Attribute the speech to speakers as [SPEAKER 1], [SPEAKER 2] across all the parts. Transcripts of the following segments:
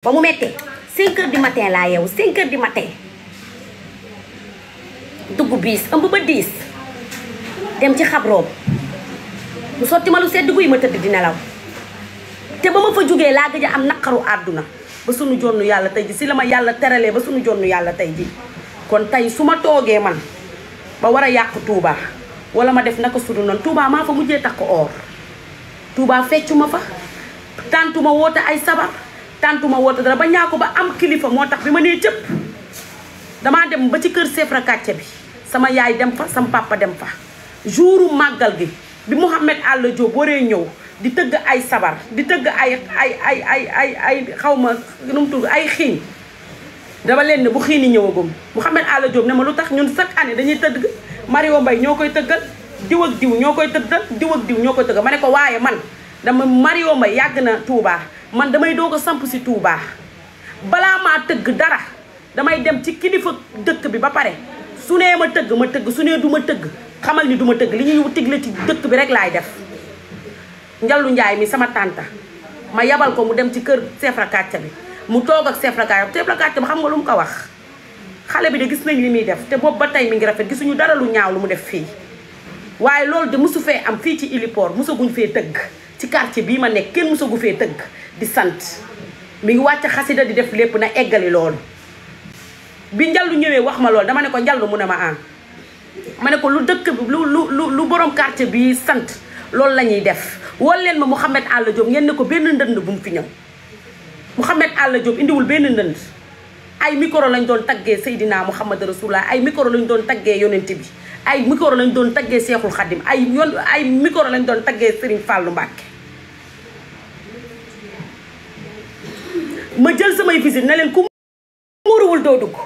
[SPEAKER 1] ba mu mettee 5 heures du matin laa yeewu 5 heures du matin dugg biis ëmb ba 10 dem ci xabroom mu sotti ma lu sedd guy ma tëdd di nelaw te ba ma fa jógee laa gëj a am naqaru àdduna ba sunu jonnu yàlla tey ji si la ma yàlla teralee ba sunu jonnu yàlla tey ji kon tey su ma toogee man ba war a yàq Touba wala ma def naka sudu noonu Touba maa fa mujjee takk or Touba feccu ma fa tàntu ma woote ay sabar tàntu ma woote dara ba ñaa ko ba am kilifa moo tax bi ma nee cëpp damaa dem ba ci kër Sefra Kàcce bi sama yaay dem fa sama papa dem fa jouru màggal gi bi Mouhamed Alla Diop waree ñëw di tëgg ay sabar di tëgg ay xaw ma nu mu tudd ay xiiñ dama leen ne bu xiini ñëwagum Mouhamed Alla Diop ne ma lu tax ñun chaque année dañuy tëgg Mario Mbaye ñoo koy tëggal diw ak diw ñoo koy tëggal diw ak diw ñoo koy tëggal ma ne ko waaye man dama Mario Mbaye yàgg na Touba man damay doog a samp si Touba balaa maa tëgg dara damay dem ci kilifa dëkk bi ba pare su nee ma tëgg su nee du ma tëgg xamal ni du ma tëgg li ñuy tigle ci dëkk bi rek laay def Njallu Njaay mi sama tànta ma yabal ko mu dem ci kër Sefra Kàcce bi mu toog ak Sefra Kàcce bi xam nga lu mu ko wax xale bi de gis nañ li muy def te boobu ba tey mi ngi rafet gisuñu dara lu ñaaw lu mu def fii waaye loolu de mosu fee am fii ci Ilipor mosaguñ fee tëgg ci quartier bii ma nekk kenn mosagu fee tëgg di sant mi ngi wàcc xasida di def lépp na eggali loolu bi Njallu ñëwee wax ma loolu dama ne ko Njallu mu ne ma am ma ne ko lu dëkk bi lu borom quartier bi sant loolu la ñuy def wol leen ma Mouhamed Alla Diop ngeen ne ko benn ndënd bu mu fi ñëw Mouhamed Alla Diop indiwul benn ndënd ay micro lañ doon taggee Seydina Mouhamed Rasulullah ay micro lañ doon taggee yonent bi ay micro lañ doon taggee Seexul Xadim ay micro lañ doon taggee Serigne Fallou Mbacké ma jël samay visite ne leen ku muuruwul doo dugg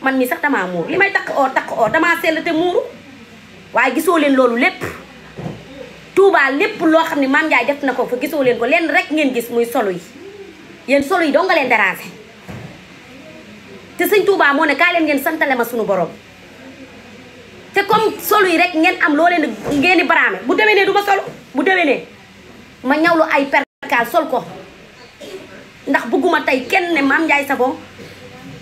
[SPEAKER 1] man mi sax damaa muur li may takk or damaa sell te muuru waaye gisoo leen loolu lépp Touba lépp loo xam ne Mame Ndiaye def na ko fa gisoo leen ko leen rek ngeen gis muy solo yi yéen solo yi doo nga leen déranger te sëñ Touba moo ne kaa leen ngeen santale ma sunu borom te comme solo yi rek ngeen am loo leen ngeen di baraame bu déwénee du ma solo bu déwénee ma ñawlu ay perkaal sol ko ndax bëgguma tey kenn ne Mame Ndiaye Savon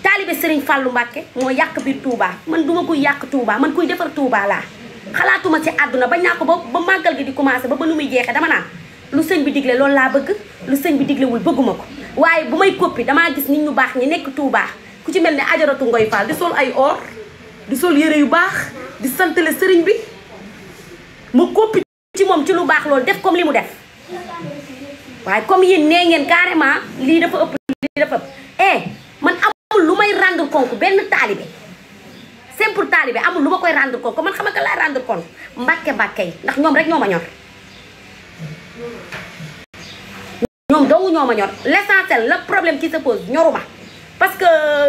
[SPEAKER 1] taalibe Serigne Fallou Mbacké moo yàq biir Touba man duma kuy yàq Touba man kuy defar Touba laa xalaatuma ci àdduna ba ñaa ko ba màggal gi di commencé ba nu muy jeexee dama naan lu sëñ bi digle loolu laa bëgg lu sëñ bi diglewul bëgguma ko waaye bu may koppi damaa gis nit ñu baax ñi nekk Touba ku ci mel ne Ajaratu Ngoy Fall di sol ay or di sol yére yu baax di santale sëriñ bi ma koppi ci moom ci lu baax loolu def comme li mu def waaye comme yéen nee ngeen carrément lii dafa ëpp lii dafa ëpp man amul lu may rendre compte benn taalibe simple taalibe amul lu ma koy rendre compte man xam nga laay rendre compte mbàkke yi ndax ñoom rek ñoo ma ñor ñoom dong ñoo ma ñor l'essentiel le problème qui se pose ñoruma parce que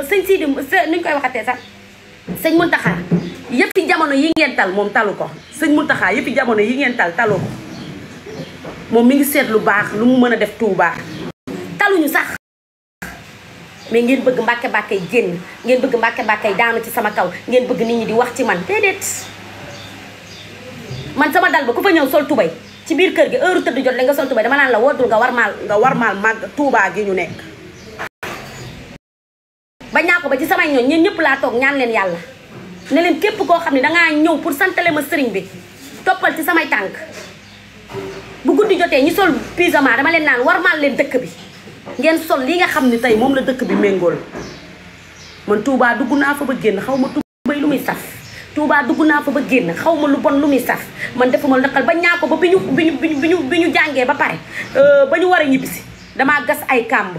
[SPEAKER 1] sëñ Sidi nuñ koy waxatee sax sëñ Muntaxa yëppi jamono yi ngeen tal moom talu ko sëñ Muntaxa yëppi jamono yi ngeen talu ko moom mi ngi seet lu baax lu mu mën a def Touba taluñu sax mais ngeen bëgg mbàkke yi génn ngeen bëgg mbàkke yi daanu ci sama kaw ngeen bëgg nit ñi di wax ci man déedéet man sama dal ba ku fa ñëw sol tubay ci biir kër gi heure tëdd jot la nga sol tubay dama naan la woddul nga war maal màgg Touba gi ñu nekk ba ñaa ko ba ci samay ñoon ñeen ñëpp laa toog ñaan leen yàlla ne leen képp koo xam ne dangaa ñëw pour santale ma sëriñ bi toppal ci samay tànk bu guddi jotee ñu sol pyjama dama leen naan war maal leen dëkk bi ngeen sol li nga xam ni tey moom la dëkk bi méngool man Touba dugg naa fa ba génn xaw ma tubay lu muy saf Touba dugg naa fa ba génn xaw ma lu bon lu muy saf man defuma lu naqal ba ñaa ko ba bi ñu jàngee ba pare ba ñu war a ñibbisi damaa gas ay kàmb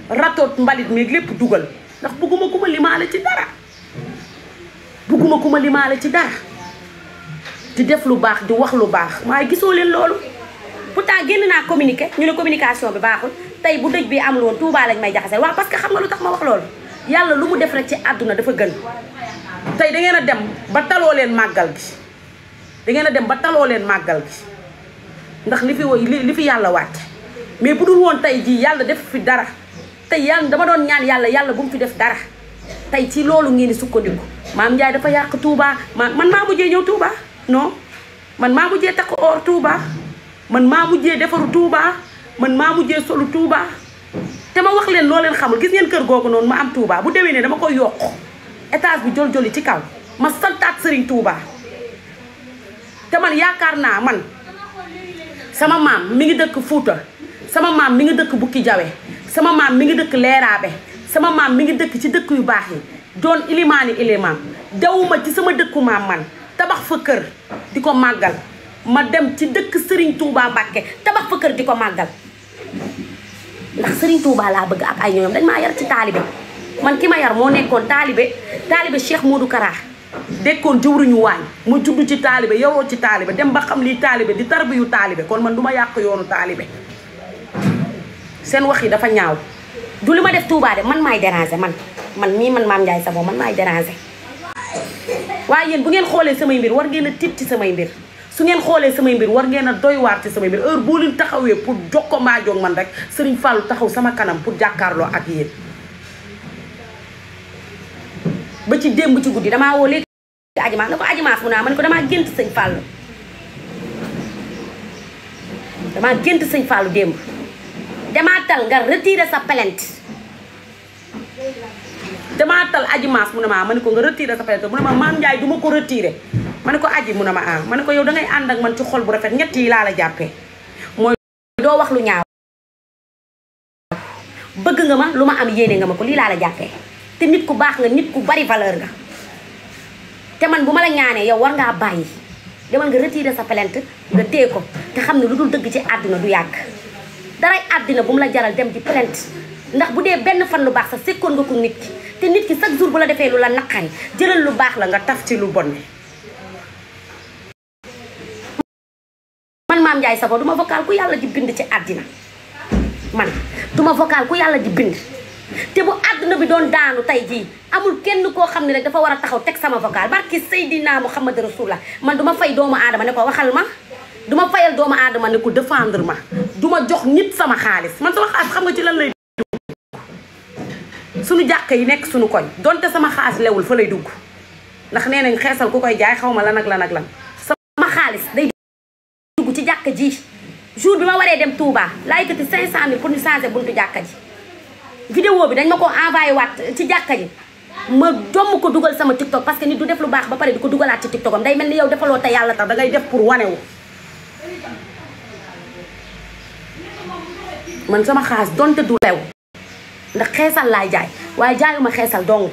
[SPEAKER 1] ratoot mbalit mi lépp dugal ndax bugguma ku ma limaale ci dara di def lu baax di wax lu baax waaye gisoo leen loolu pourtant génn naa communiqué ñu ne communication bi baaxul tey bu dëj bi amul woon Touba lañ may jaxase waaw parce que xam nga lu tax ma wax loolu yàlla lu mu def rek ci àdduna dafa gën tey da ngeen a dem ba taloo leen màggal gi ndax li fi yàlla wàcc mais bu dul woon tey jii yàlla def fi dara tey yàlla dama doon ñaan yàlla bu mu fi def dara tey ci loolu ngeen di sukkandiku Mame Ndiaye dafa yàq Touba man maa mujjee ñëw Touba non man maa mujjee takk or Touba man maa mujjee defaru Touba man maa mujjee solu Touba te ma wax leen loo leen xamul gis ngeen kër googu noonu ma am Touba bu déwénee dama koy yokk étage bi jol-joli ci kaw ma santaat Serigne Touba te man yaakaar naa man sama maam mi ngi dëkk Fuuta sama maam mi ngi dëkk Bukki Jawe sama maam mi ngi dëkk Leeraabe sama maam mi ngi dëkk ci dëkk yu baax yi doon ilimaan dawuma ci sama dëkku maam man tabax fa kër di ko màggal ma dem ci dëkk Serigne Touba Mbàkke tabax fa kër di ko màggal ndax Serigne Touba laa bëgg ak ay ñoom dañ maa yar ci taalibe man ki ma yar moo nekkoon taalibe Cheikh Modou Kara dekkoon jëwriñu waañ mu judd ci taalibe yoroo ci taalibe dem ba xam lii taalibe di tarbiyu taalibe kon man du ma yàq yoonu taalibe seen wax yi dafa ñaaw du li ma def Touba de man maay déranger man mii man Mame Ndiaye Savon man maay déranger waaye yéen bu ngeen xoolee samay mbir war ngeen a tiit ci samay mbir su ngeen xoolee samay mbir war ngeen a doy waar ci samay mbir heure boo leen taxawee pour jokko maa joog man rek Serigne Fallou taxaw sama kanam pour jàkkaarloo ak yéen ba ci démb ci guddi damaa woo léegi ajimaas na ko ajimaas mu naa ma ne ko damaa gént sëñ Fallou damaa gént sëñ Fallou démb damaa tal nga retirer sa plainte damaa tal ajimaas mu ne ma ne ko nga retirer sa plainte mu ne ma Mame Ndiaye du ma ko retirer ma ne ko aji mu ne ma ma ne ko yow dangay ànd ak man ci xol bu rafet ñett yi laa la jàppee mooy doo wax lu ñaaw bëgg nga ma lu ma am yéene nga ma ko lii laa la jàppee te nit ku baax nga nit ku bari valeur nga te man bu ma la ñaanee yow war ngaa bàyyi demal nga retirer sa plainte nga téye ko te xam ne lu dul dëgg ci àdduna du yàgg daray àddina bu mu la jaral dem di plainte ndax bu dee benn fan lu baax sax sekkoon nga ko nit ki te nit ki chaque jour bu la defee lu la naqari jëlal lu baax la nga taf ci lu bon man Mame Ndiaye Savon duma vocal ku yàlla di bind ci àddina man duma vocal ku yàlla di bind te bu àdduna bi doon daanu tey jii amul kenn koo xam ne rek dafa war a taxaw teg sama vocal barki Seydina Muhammad Rasulullah man duma fay doomu aadama ne ko waxal ma duma fayal doomu aadama ne ko défendre ma duma jox nit sama xaalis man sama xaalis xam nga ci lan lay dugg suñu jàkk yi nekk suñu koñ donte sama xaalis lewul fa lay dugg ndax nee nañ xeesal ku koy jaay xaw ma lan ak lan ak lan sama xaalis day dugg ci jàkka ji jour bi ma waree dem Touba laa yëkkati 500 000 pour ñu changer buntu jàkka ji vidéo bi dañ ma ko envoyé waat ci jàkka ji ma domm ko dugal sama TikTok parce que nit du def lu baax ba pare di ko dugalaat ci TikTok am day mel ni yow defaloo te yàlla tax dangay def pour wanewu man sama xaalis donte du lew ndax xeesal laay jaay waaye jaayuma xeesal dong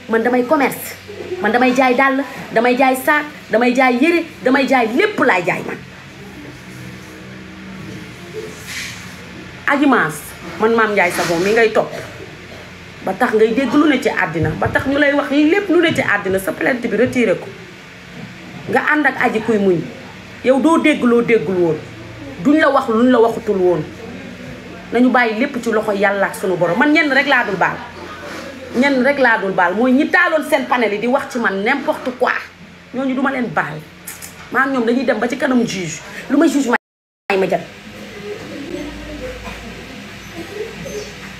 [SPEAKER 1] man damay commerce man damay jaay dàll damay jaay saak damay jaay yére damay jaay lépp laay jaay man ajimaas man Mame Ndiaye Savon mi ngay topp ba tax ngay dégg lu ne ci àddina ba tax ñu lay wax yi lépp lu ne ci àddina sa plainte bi retiré ko nga ànd ak aji kuy muñ yow doo dégg loo déggul woon duñ la wax luñ la waxutul woon nañu bàyyi lépp ci loxo yàlla ak sunu borom man ñenn rek laa dul baal ñenn rek laa dul baal mooy ñi taaloon seen panel yi di wax ci man n'importe quoi ñooñu duma leen baal maa ngi ñoom dañuy dem ba ci kanam juge lu ma juge ma jël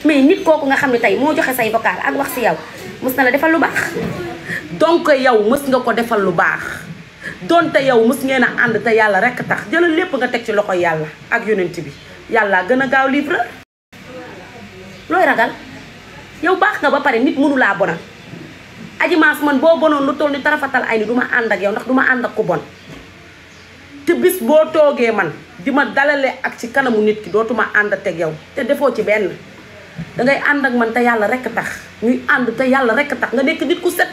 [SPEAKER 1] mais nit kooku nga xam ne tey moo joxe say vocal ak wax si yow mës na la defal lu baax donc yow mës nga ko defal lu baax donte yow mës ngeen a ànd te yàlla rek tax jëlal lépp nga teg ci loxo yàlla ak yonent bi yàlla gën a gaaw livre looy ragal yow baax nga ba pare nit mënu laa bonal ajimaas man boo bonoon lu toll ni tarafatal ay ni du ma ànd ak yow ndax du ma ànd ak ku bon te bis boo toogee man di ma dalale ak ci kanamu nit ki dootuma ànd teg yow te defoo ci benn dangay ànd ak man te yàlla rekk tax ñuy ànd te yàlla rekk tax nga nekk nit ku set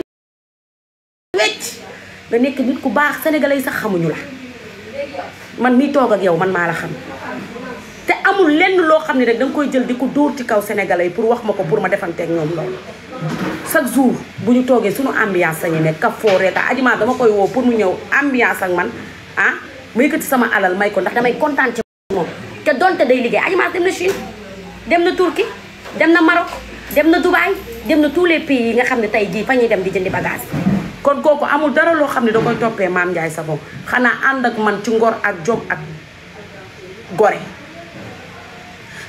[SPEAKER 1] wecc nga nekk nit ku baax sénégalais yi sax xamuñu la man miy toog ak yow man maa la xam te amul lenn loo xam ne rek danga koy jël di ko dóor ci kaw sénégalais yi pour wax ma ko pour ma defanteeg ñoom loolu chaque jour bu ñu toogee suñu ambiance sañu nekk kaf foo reeta ajimaa dama koy woo pour mu ñëw ambiance ak man ah ma yëkkati sama alal may ko ndax damay kontaan ci moom te donte day liggéey ajimaa dem na Chine dem na Turquie dem na Maroc dem na Dubaï dem na tous les pays yi nga xam ne tey jii fa ñuy dem di jëndi bagage kon kooku amul dara loo xam ne da koy toppee Mame Ndiaye Savon xanaa ànd ak man ci ngor ak jom ak gore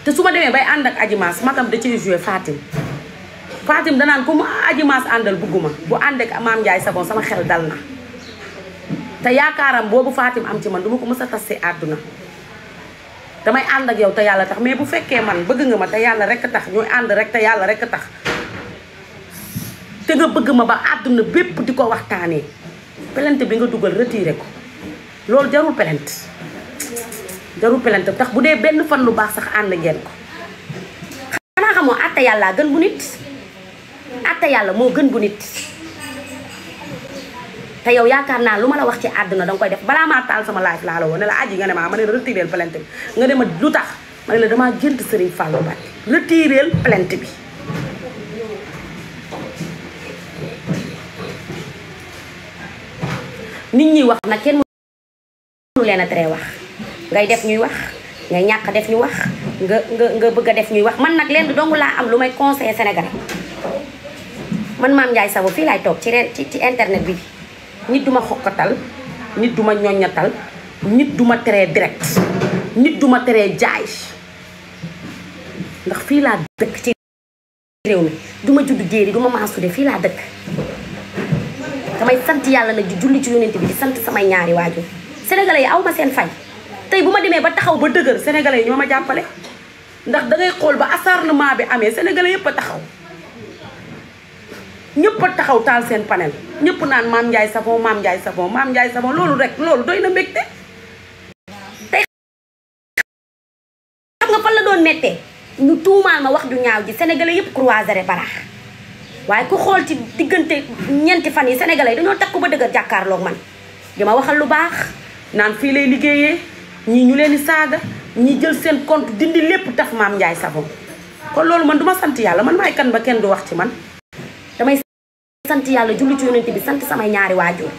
[SPEAKER 1] te su ma demee bay ànd ak ajimaas magam da ciy joué Fatim danaan ku mu ajimaas àndal bugguma bu ànd ak Mame Ndiaye Savon sama xel dal na te yaakaaram boobu Fatim am ci man duma ko mës a tas si àdduna damay ànd ak yow te yàlla tax mais bu fekkee man bëgg nga ma te yàlla rek tax ñooy ànd rek te yàlla rek tax te nga bëgg ma ba àdduna bépp di ko waxtaanee plainte bi nga dugal retiré ko loolu jarul plainte tax bu dee benn fan lu baax sax ànd ngeen ko. xanaa xamoo àtte yàlla gën bu nit àtte yàlla moo gën bu nit te yow yaakaar naa lu ma la wax ci àdduna danga koy def balaa maa taal sama live laa la woon ne la aji nga ne ma ne retiré plainte bi nga ne ma lu tax ma ne la damaa gént Serigne Fallou Mbacké retiré plainte bi. nit ñi wax nag kenn mënu leen a tere wax ngay def ñuy wax ngay ñàkk def ñu wax nga bëgg a def ñuy wax man nag leen dong laa am lu may conseiller Sénégal man Mame Ndiaye Savon fii laay toog ci internet bi nit duma xokkatal nit duma ñoññatal nit duma teree direct nit duma teree jaay ndax fii laa dëkk ci réew mi duma judd jéeri duma maasude fii laa dëkk damay sant yàlla nag di julli ci yonent bi di sant samay ñaari waajur sénégalais yi aw ma seen fay tey bu ma demee ba taxaw ba dëgër sénégalais yi ñoo ma jàppale ndax dangay xool ba acharnement bi amee sénégalais yëpp a taxaw ñëpp a taxaw taal seen panel ñëpp naan Mame Ndiaye Savon Mame Ndiaye Savon Mame Ndiaye Savon loolu rek loolu doy na mbégte tey xam nga fan la doon méttee ñu tuumaal ma wax ju ñaaw ji sénégalais yëpp croiser baraax waaye ku xool ci diggante ñeenti fan yi sénégalais yi dañoo takku ba dëgër jàkkaarloog man dama waxal lu baax naan fii lay liggéeyee ñii ñu leen di saaga ñi jël seen compte dindi lépp taf Mame Ndiaye Savon kon loolu man duma sant yàlla man maay kan ba kenn du wax ci man damay sant yàlla julli ci yonent bi sant samay ñaari waajur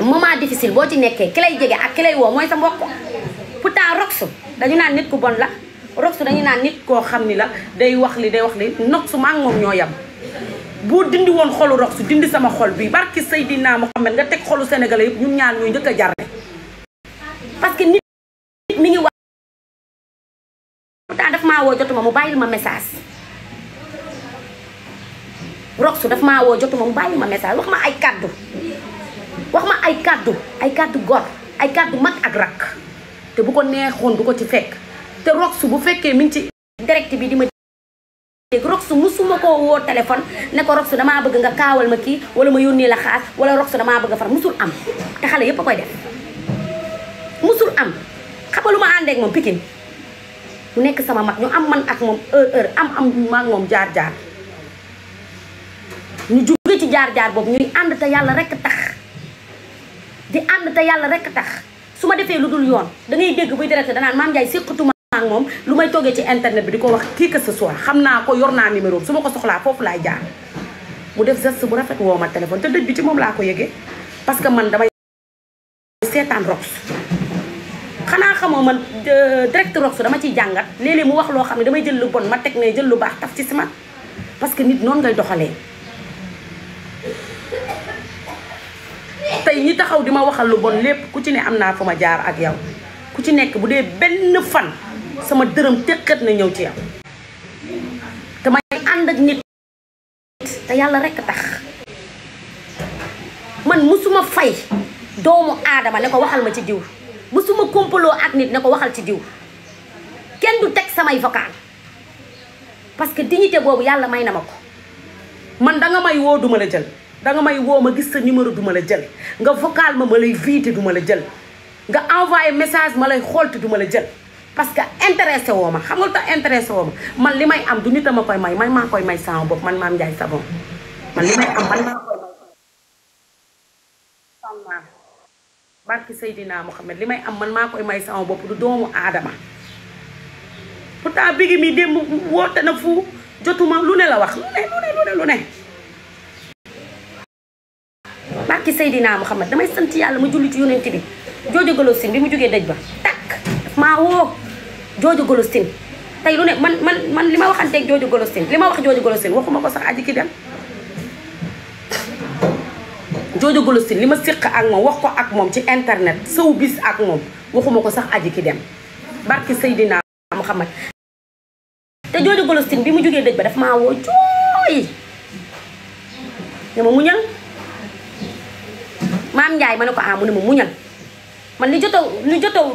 [SPEAKER 1] moment difficile boo ci nekkee ki lay jege ak ki lay woo mooy sa mbokk pourtant Rox dañu naan nit ku bon la Rox dañu naan nit koo xam ni la day wax li Nox ma ak moom ñoo yam boo dindi woon xolu Rox dindi sama xol bi barki Seydina Mohamed nga teg xolu sénégalais yëpp ñun ñaar ñooy njëkk a jarre parce que nit mi ngi wax pourtant daf maa woo jotuma mu bàyyil ma message Rox daf maa woo jotuma mu bàyyil ma message wax ma ay kàddu gor ay kàddu mag ak rakk te bu ko neexoon du ko ci fekk te Rox bu fekkee mi ngi ci direct bi di ma dégg Rox musuma koo woo téléphone ne ko Rox damaa bëgg nga kaawal ma kii wala ma yónnee la xaas wala Rox damaa bëgg a far musul am te xale yépp a koy def musul am xam nga lu ma àndeek moom Pikine mu nekk sama mag ñu am man ak moom heure am ma ak moom jaar-jaar ñu jóge ci jaar-jaar boobu ñuy ànd te yàlla rekk tax di ànd te yàlla rekk tax su ma defee lu dul yoon da ngay dégg buy direct danaan Mame Ndiaye séqatuma ak moom lu may toogee ci internet bi di ko wax kii que ce soit xam naa ko yor naa numéro su ma ko soxlaa foofu laay jaar mu def geste bu rafet woo ma téléphone te dëj bi ci moom laa ko yëgee parce que man damay seetaan Rox xanaa xamoo man direct Rox dama ciy jàngat léeg-léeg mu wax loo xam ne damay jël lu bon ma teg ne jël lu baax taf ci si man parce que nit noonu ngay doxalee tey ñi taxaw di ma waxal lu bon lépp ku ci ne am naa fa ma jaar ak yow ku ci nekk bu dee benn fan sama dërëm teqat na ñëw ci yow te may ànd ak nit te yàlla rekk tax man musuma fay doomu aadama ne ko waxal ma ci diw musuma kompaloo ak nit ne ko waxal ci diw kenn du teg samay vocal parce que dignité boobu yàlla may na ma ko man danga may woo duma la jël danga may woo ma gis sa numéro duma la jël nga vocal ma lay viité duma la jël nga envoyé message ma lay xool te duma la jël parce que intéressé woo ma xam nga lu tax intéressé woo ma man li may am du nit a ma koy may man maa koy may sama bopp man Mame Ndiaye Savon man li may am man maa koy may sama barki Seydina Mohamed li may am man maa koy may sama bopp du doomu aadama pourtant bigi mi démb woote na fu jotuma lu ne la wax lu ne barki Seydina Mohamed damay sant yàlla ma julli ci yonent bi Jojo Golosine bi mu jógee dëj ba takk daf maa woo Jojo Golosine tey lu ne man li ma waxanteeg Jojo Golosine li ma wax Jojo Golosine waxuma ko sax aji ki dem Jojo Golosine li ma séq ak moom wax ko ak moom ci internet sëw bis ak moom waxuma ko sax aji ki dem barki Seydina Mohamed te Jojo Golosine bi mu jógee dëj ba daf maa woo jooy ne ma muñal Mame Ndiaye ma ne ko mu ne ma muñal man li joto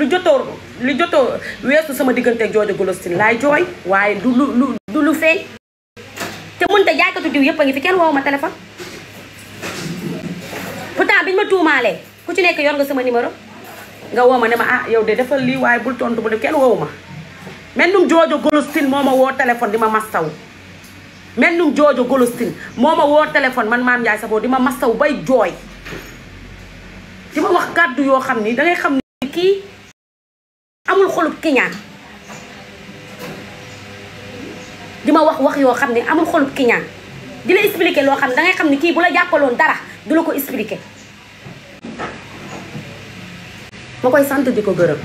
[SPEAKER 1] lu jotoo weesu sama diggante ak Jojo Golostine laay jooy waaye du lu feeñ te mënta jaaykatu diw yëpp a ngi fi kenn woowu ma téléphone pourtant biñ ma tuumaalee ku ci nekk yor nga sama numéro nga woo ma ne ma ah yow de defal lii waaye bul tontu bu def kenn woowu ma mennum Jojo Golostine moo ma woo téléphone di ma mastaw mennum Jojo Golostine moo ma woo téléphone man Mame Ndiaye Savon di ma mastaw bay jooy di ma wax kàddu yoo xam ni dangay xam ni kii amul xolub kiñaan di ma wax yoo xam ne amul xolub kiñaan di la expliquer loo xam ne dangay xam ni kii bu la jàppaloon dara du la ko expliquer ma koy sant di ko gërëm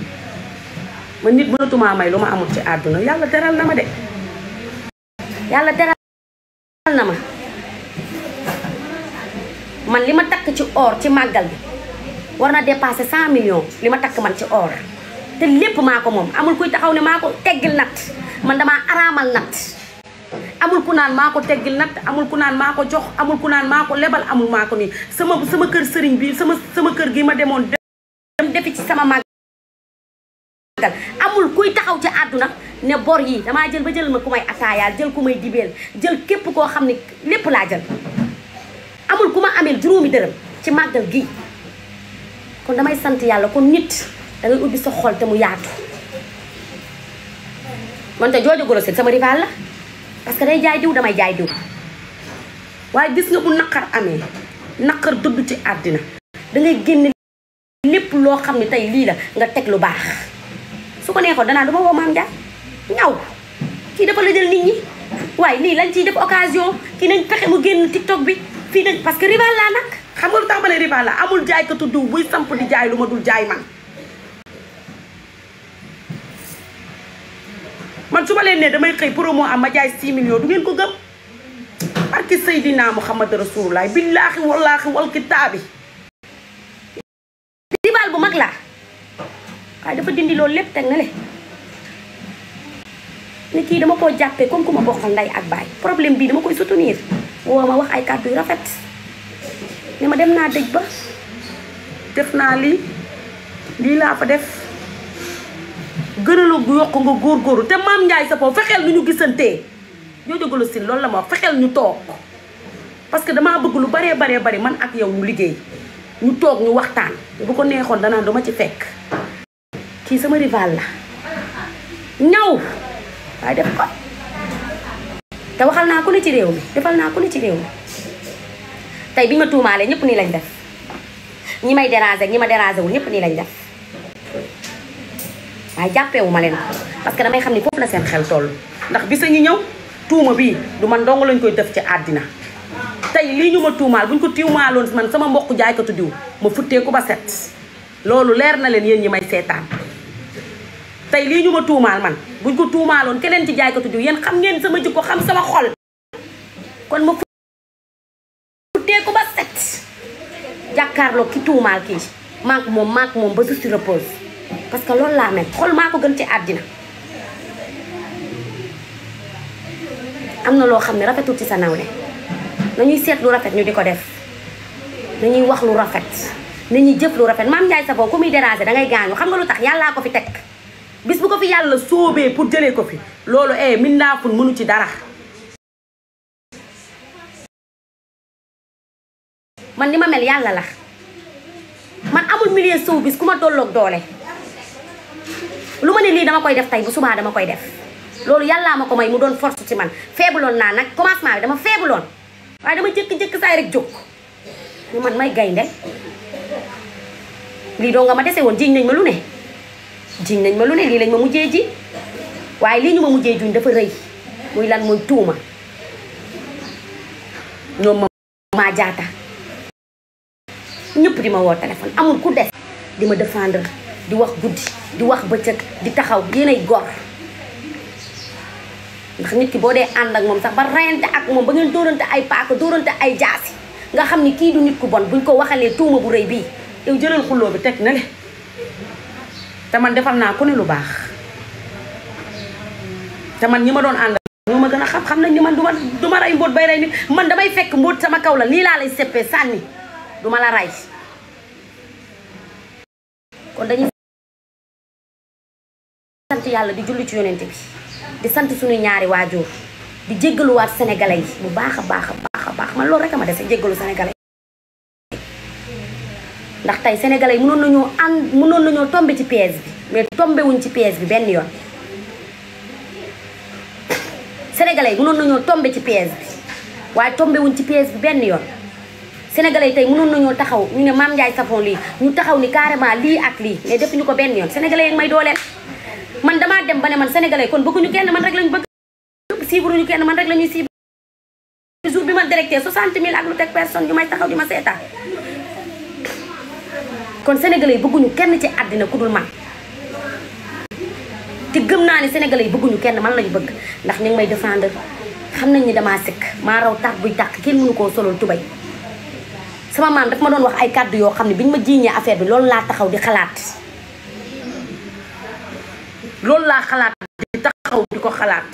[SPEAKER 1] ma nit mënatumaa may lu ma amul ci àdduna yàlla teral na ma de yàlla teral na ma man li ma takk ci or ci màggal bi war na dépasser 100 millions li ma takk man ci or te lépp maa ko moom amul kuy taxaw ne maa ko teggil natt man damaa araamal natt amul ku naan maa ko teggil natt amul ku naan maa ko jox amul ku naan maa ko lebal amul maa ko nii sama kër sëriñ bi sama kër gi ma demoon dem defi ci sama màggal amul kuy taxaw ci àdduna ne bor yi damaa jël ba jël ma ku may ataayaal jël ku may dibeel jël képp koo xam ne lépp laa jël amul ku ma ameel juróomi dërëm ci màggal gi kon damay sant yàlla kon nit dangay ubbi sa xol te mu yaatu man te Jojo Golostine sama rival la parce que day jaay diw damay jaay diw waaye gis nga bu naqar amee naqar dudd ci àddina dangay génne lépp loo xam ne tey lii la nga teg lu baax su ko neexoon danaa duma woo Mame Ndiaye ñaw kii dafa la jël nit ñi waaye lii lañ ciy def occasion kii nañ fexe mu génn TikTok bi fii nañ parce que rival laa nag xam nga lu tax ma ne rival la amul jaaykatu diw buy samp di jaay lu ma dul jaay man su ma leen ne damay xëy promo am ma jaay 6 millions du ngeen ko gëm barki Seydina Muhammad Rasulullah billaahi wallaahi wal kitaabi rival bu mag laa waaye dafa dindi loolu lépp teg na le ni kii dama koo jàppee comme ku ma bokkal ndey ak baay problème bii dama koy soutenir woo ma wax ay kàddu yu rafet ne ma dem naa dëj ba def naa lii laa fa def gënalu gu yokk nga góorgóorlu te Mame Ndiaye Savon fexeel nu ñu gisantee Jojo Golostine loolu la ma wax fexeel ñu toog parce que damaa bëgg lu baree bari man ak yow ñu liggéey ñu toog ñu waxtaan bu ko neexoon danaa duma ci fekk kii sama rival la ñaw waaye def ko te waxal naa ku ne ci réew mi defal naa ku ne ci réew mi tey bi ma tuumaalee ñëpp nii lañ def ñi may déranger ñi ma déranger wul ñëpp nii lañ def waaye jàppeewu ma leen parce que damay xam ni foofu la seen xel toll ndax bisa ñi ñëw tuuma bii du man dong lañ koy def ci àddina tey lii ñu ma tuumaal buñ ko tuumaaloon man sama mbokk jaaykatu diw ma futteeku ba set loolu leer na leen yéen ñi may seetaan tey lii ñu ma tuumaal man buñ ko tuumaaloon keneen ci jaaykatu diw yéen xam ngeen sama jikko xam sama xol kon ma futteeku ba set jàkkaarloo ki tuumaal kii maak moom ba su si repose parce que loolu laa mel xol maa ko gën ci àddina am na loo xam ne rafetul ci sa nawle nañuy seet lu rafet ñu di ko def nañuy wax lu rafet nañuy jëf lu rafet Mame Ndiaye Savon ku muy déranger dangay gaañu xam nga lu tax yàllaa ko fi teg bis bu ko fi yàlla soobee pour jëlee ko fi loolu mindaaful mënu ci dara man ni ma mel yàlla la man amul milieu sow bis ku ma tolloog doole lu ma ne lii dama koy def tey bu subaa dama koy def loolu yàllaa ma ko may mu doon force ci man feebuloon naa nag commencement bi dama feebuloon waaye dama jëkk-jëkk saay rek jóg ni man may gaynde lii doo nga ma dese woon jiñ nañ ma lu ne lii lañ ma mujjee ji waaye lii ñu ma mujjee juñ dafa rëy muy lan muy tuuma ñoom ma jaata ñëpp di ma woo téléphone amul ku def di ma défendre di wax guddi di wax bëccëg di taxaw yéenay gor ndax nit ki boo dee ànd ak moom sax ba rayante ak moom ba ngeen dóorante ay paaka dóorante ay jaasi nga xam ni kii du nit ku bon buñ ko waxalee tuuma bu rëy bii yow jëlal xulloo bi teg na le te man defal naa ku ne lu baax te man ñi ma doon ànd ñoo ma gën a xam nañ ni man du ma rey mbóot bay rey nit man damay fekk mbóot sama kaw la nii laa lay seppee sànni du ma la ray kon dañuy sant yàlla di julli ci yonent bi di sant suñu ñaari waajur di jéggaluwaat sénégalais yi bu baax a baax man loolu rek a ma dese jéggalu sénégalais ndax tey sénégalais yi mënoon nañoo tombé ci piège bi mais tombé wuñ ci piège bi benn yoon sénégalais yi mënoon nañoo tombé ci piège bi waaye tombé wuñ ci piège bi benn yoon sénégalais yi tey mënoon nañoo taxaw ñu ne Mame Ndiaye Savon lii ñu taxaw ni carrément lii ak lii mais defuñu ko benn yoon sénégalais yi may dooleel man damaa dem ba ne man sénégalais kon bëgguñu kenn man rek lañu bëgg suivre ñu kenn man rek la ñuy suivre jour bi ma directé 60 000 ak lu teg personne ñu may taxaw di ma seetaan kon sénégalais yi bëgguñu kenn ci àddina ku dul man te gëm naa ni sénégalais yi bëgguñu kenn man lañu bëgg ndax ñu ngi may défendre xam nañ ni damaa sikk maa raw tax buy tàkk kenn mënu koo solol tubay sama maam daf ma doon wax ay kàddu yoo xam ne biñ ma jiiñee affaire bi loolu laa taxaw di xalaat loolu laa xalaat di taxaw di ko xalaat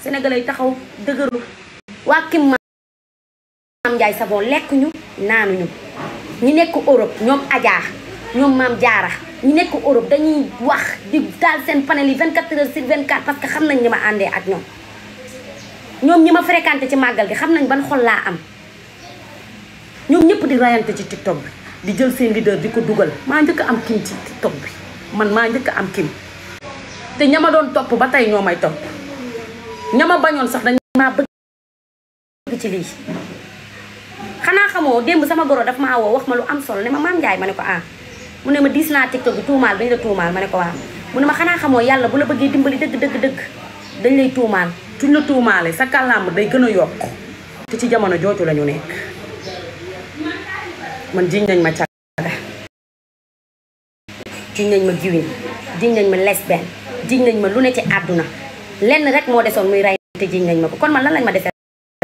[SPEAKER 1] sénégalais yi taxaw dëgëru waa kim Mame Ndiaye Savon lekk ñu naanuñu ñi nekk Europe ñoom Adja ñoom Mame Diarra ñi nekk Europe dañuy wax di taal seen panel yi 24 heures sur 24 parce que xam nañ ni ma àndee ak ñoom ñi ma fréquenté ci màggal gi xam nañ ban xol laa am ñoom ñëpp di rayante ci TikTok bi di jël seen leader di ko dugal maa njëkk am kim ci TikTok bi man maa njëkk am kim te ñama doon topp ba tey ñoo may topp ñama bañoon sax dañ maa bëgg ci lii xanaa xamoo démb sama goro daf maa woo wax ma lu am solo ne ma Mame Ndiaye ma ne ko mu ne ma diis naa TikTok bi tuumaal dañ la tuumaal ma ne ko waaw mu ne ma xanaa xamoo yàlla bu la bëggee dimbali dëgg dañ lay tuumaal suñ la tuumaalee sa kàllaama day gën a yokk te ci jamono jooju la ñu nekk man jiñ nañ ma caga jiñ nañ ma giwin jiñ nañ ma lesbienne jiñ nañ ma lu ne ci àdduna lenn rek moo desoon muy rey te jiñ nañ ma ko kon man lan lañ ma desee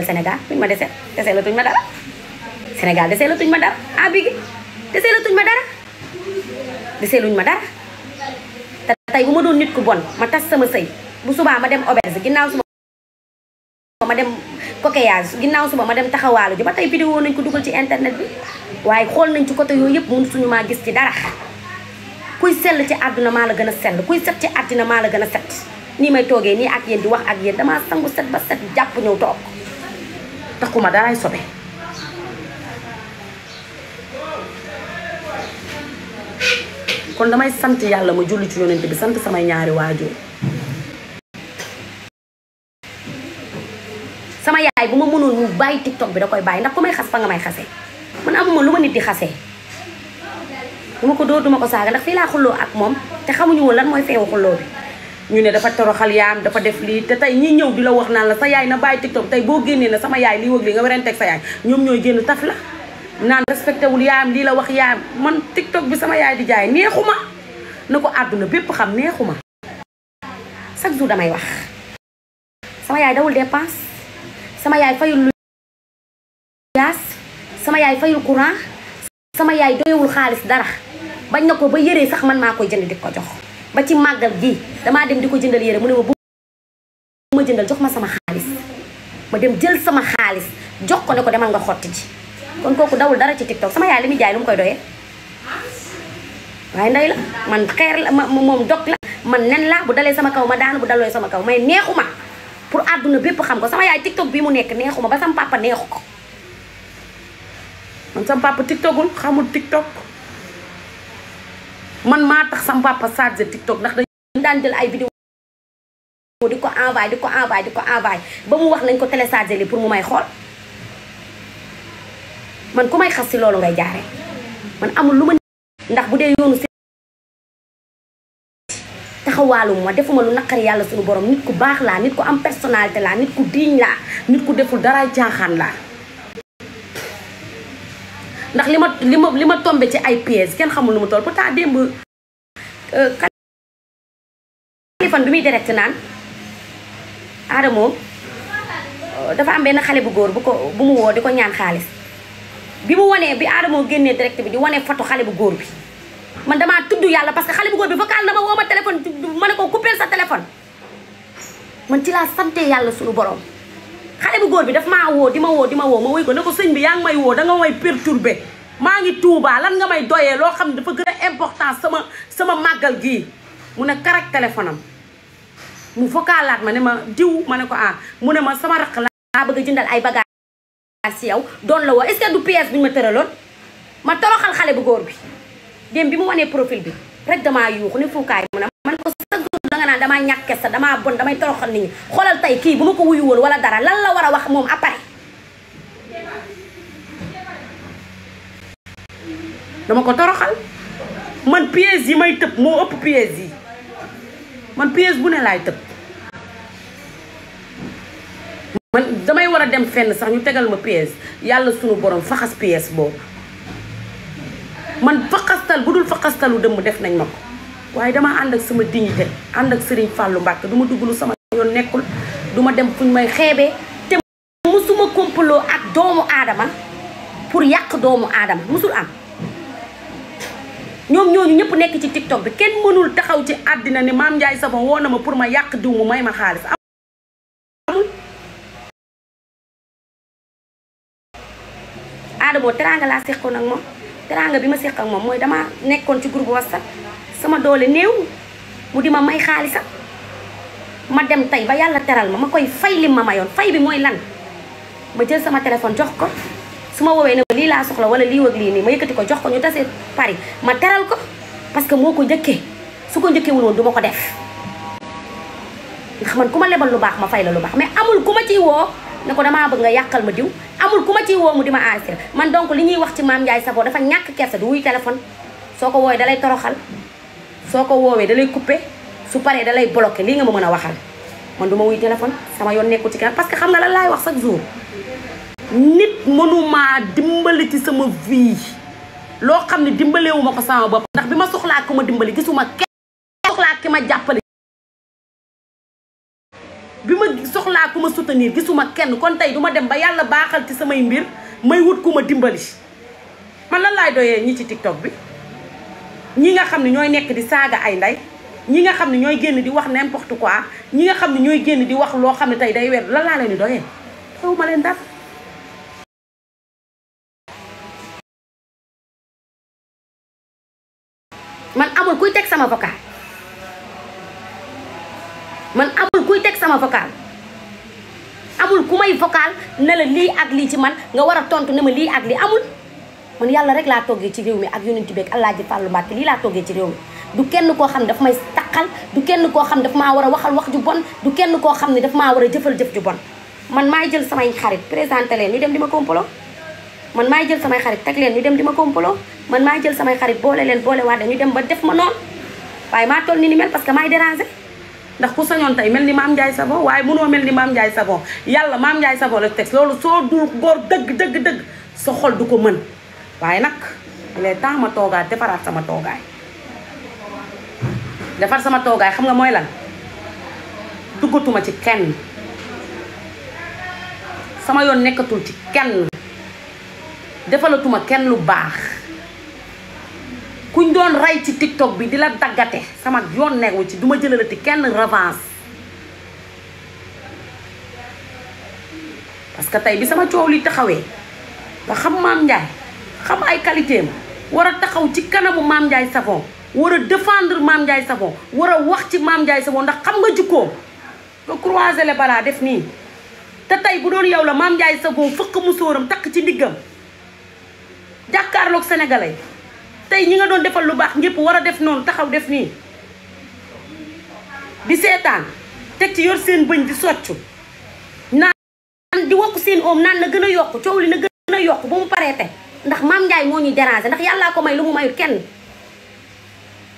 [SPEAKER 1] Sénégal luñ ma desee la tuñ ma dara Sénégal desee la tuñ ma dara bigi desee la tuñ ma dara desee luñ ma dara te tey bu ma doon nit ku bon ma tas sama sëy bu subaa ma dem auberge ginnaaw suba ma dem coquillage ginnaaw suba ma dem taxawaalu ji ba tey vidéo nañ ko dugal ci internet bi waaye xool nañ ci côté yooyu yëpp mun suñu maa gis ci dara kuy sell ci àdduna maa la gën a sell kuy set ci àddina maa la gën a set nii may toogee nii ak yéen di wax ak yéen damaa sangu set ba set jàpp ñëw toog taxuma daraay sobe kon damay sant yàlla ma julli ci yonent bi sant samay ñaari waajur sama yaay bu ma mënoon mu bàyyi TikTok bi da koy bàyyi ndax ku may xas fa nga may xasee man amuma lu ma nit di xasee du ma ko dóor duma ko saaga ndax fii laa xulloo ak moom te xamuñu woon lan mooy feewu xulloo bi ñu ne dafa toroxal yaam dafa def lii te tey ñi ñëw di la wax naan la sa yaay na bàyyi TikTok tey boo génnee na sama yaay lii wëg lii nga werenteeg sa yaay ñoom ñooy génn taf la naan respecté wul yaayam lii la wax yaayam man TikTok bi sama yaay di jaay neexuma na ko àdduna bépp xam neexuma chaque jour damay wax sama yaay dawul dépense sama yaay fayul lu yaas sama yaay fayul courant sama yaay doyewul xaalis dara bañ na ko ba yëree sax man maa koy jënd di ko jox ba ci màggal gi damaa dem di ko jëndal yére mu ne ma bu ma jëndal jox ma sama xaalis ma dem jël sama xaalis jox ko ne ko demal nga xotti ji kon kooku dawul dara ci TikTok sama yaay li muy jaay lu mu koy doyee waaye ndey la man xeer la moom dog la man nen la bu dalee sama kaw ma daanu bu dalee sama kaw may neexuma pour àdduna bépp xam ko sama yaay TikTok bi mu nekk neexuma ba sama papa neexu ko man sama papa TikTokul xamul TikTok man maa tax sama papa chargé TikTok ndax dañu daan jël ay vidéo di ko envoyé ba mu wax nañ ko téléchargé li pour mu may xool man ku may xas si loolu ngay jaare man amul lu ma ndax bu dee yoonu si taxawaalu ma defuma lu naqari yàlla suñu borom nit ku baax laa nit ku am personnalité laa nit ku diiñ laa nit ku deful daraay caaxaan laa ndax li ma tombé ci ay pièges kenn xamul lu mu toll pourtant démb Kaliphone bi muy direct naan Adamo dafa am benn xale bu góor bu mu woo di ko ñaan xaalis bi mu wanee bi Adamo génnee direct bi di wane photo xale bu góor bi man damaa tudd yàlla parce que xale bu góor bi vocal na ma woo ma téléphone ma ne ko couper sa téléphone man ci laa sante yàlla suñu borom xale bu góor bi daf maa woo di ma wéy ko ne ko sëñ bi yaa ngi may woo danga may perturbé maa ngi Tuubaa lan nga may doyee loo xam ne dafa gën a important sama màggal gii mu ne karak téléphone am mu vocalaat ma ne ma diw ma ne ko ah mu ne ma sama raq laa bëgg a jëndal ay bagages si yow doon la woo est-ce que du pièce bi ñu ma tëraloon ma toroxal xale bu góor bi dem bi mu wanee profil bi rek damaa yuuxu ne fuukaay mu ne man ko chaque jour danga naan damaa ñàkk sa damaa bon damay toroxal nit ñi xoolal tey kii bu ma ko wuyu woon wala dara lan la war a wax moom après dama ko toroxal man pièce yi may tëb moo ëpp pièce yi man pièce bu ne laay tëb man damay war a dem fenn sax ñu tegal ma pièce yàlla sunu borom faxas pièce boobu man faxastal bu dul faxastalu dëmm def nañ ma ko waaye dama ànd ak sama dignité ànd ak Serigne Fallou Mbacke du ma dugg lu sama yoon nekkul du ma dem fuñ may xeebee te musuma complot ak doomu aadama pour yàq doomu aadama musul am ñoom ñooñu ñëpp nekk ci TikTok bi kenn mënul taxaw ci àddina ni Mame Ndiaye Savon woo na ma pour ma yàq diw mu may ma xaalis amul Adamo teranga laa seqoon ak moom teranga bi ma seq ak moom mooy dama nekkoon ci groupe WhatsApp sama doole néew mu di ma may xaalisa ma dem tey ba yàlla teral ma koy fay li ma mayoon fay bi mooy lan ma jël sama téléphone jox ko su ma woowee ne ma lii laa soxla wala lii wëg lii nii ma yëkkati ko jox ko ñu tasee Paris ma teral ko parce que moo ko njëkkee su ko njëkkee wul woon du ma ko def ndax man ku ma lebal lu baax ma fay la lu baax mais amul ku ma ciy woo ne ko damaa bëgg nga yàqal ma diw amul ku ma ciy woo mu di ma enregistré man donc li ñuy wax ci Mame Ndiaye Savon dafa ñàkk kersa du wuy téléphone soo ko woowee dalay toroxal soo ko woowee dalay coupé su paree dalay bloqué lii nga ma mën a waxal man du ma wuy téléphone sama yoon nekkul ci kenn parce que xam nga lan laay wax chaque jour nit mënumaa dimbali ci sama vie loo xam ne dimbalewuma ko sama bopp ndax bi ma soxlaa ku ma dimbali gisuma kenn soxlaa ki ma jàppale bi ma soxlaa ku ma soutenir gisuma kenn kon tey duma dem ba yàlla baaxal ci samay mbir may wut ku ma dimbali man lan laay doyee ñi ci TikTok bi ñi nga xam ne ñooy nekk di saaga ay ndey ñi nga xam ne ñooy génn di wax n'importe quoi ñi nga xam ne ñooy génn di wax loo xam ne tey day weer lan laa leen di doyee xew ma leen dara man amul kuy teg sama vocal man amul kuy teg sama vocal amul ku may vocal ne la lii ak lii ci man nga war a tontu ne ma lii ak lii amul man yàlla rek laa toggee ci réew mi ak yonent bi ak Alaaji Fàllu Mbàkke lii laa toggee ci réew mi du kenn koo xam ne daf may taqal du kenn koo xam ne daf maa war a waxal wax ju bon du kenn koo xam ne daf maa war a jëfal jëf ju bon man maay jël samay xarit présenté leen ñu dem di ma komplo man maay jël samay xarit teg leen ñu dem di ma komplo man maay jël samay xarit boole leen boole waat ñu dem ba def ma noonu waaye maa toll ni mel parce que maay déranger ndax ku sañoon tey mel ni Mame Ndiaye Savon waaye mënoo mel ni Mame Ndiaye Savon yàlla Mame Ndiaye Savon la teg loolu soo dul góor dëgg sa xol du ko mën waaye nag il est temps ma toogaay defaraat sama toogaay defar sama toogaay xam nga mooy lan duggatuma ci kenn sama yoon nekkatul ci kenn defalatuma kenn lu baax kuñ doon rey ci TikTok bi di la daggate sama yoon newu ci duma jëlalati kenn revanche parce que tey bi sama coow li taxawee nga xam Mame Ndiaye xam ay qualité am war a taxaw ci kanamu Mame Ndiaye Savon war a défendre Mame Ndiaye Savon war a wax ci Mame Ndiaye Savon ndax xam nga jikkoom nga croiser les bras def nii te tey bu doon yow la Mame Ndiaye Savon fëkk musóoram takk ci ndiggam jàkkaarloog sénégalais tey ñi nga doon defal lu baax ñëpp war a def noonu taxaw def nii di seetaan teg ci yor seen bëñ di soccu naan di wokk seen oom naan na gën a yokk coow li na gën a yokk ba mu paree te ndax Mame Ndiaye moo ñuy déranger ndax yàllaa ko may lu mu mayul kenn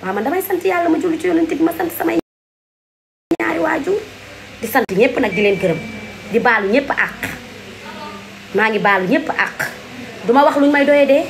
[SPEAKER 1] waaw man damay sant yàlla ma julli ci yonent bi ma sant samay ñaari waajur di sant ñëpp nag di leen gërëm di baalu ñëpp àq maa ngi baalu ñëpp àq duma wax luñ may doyee dee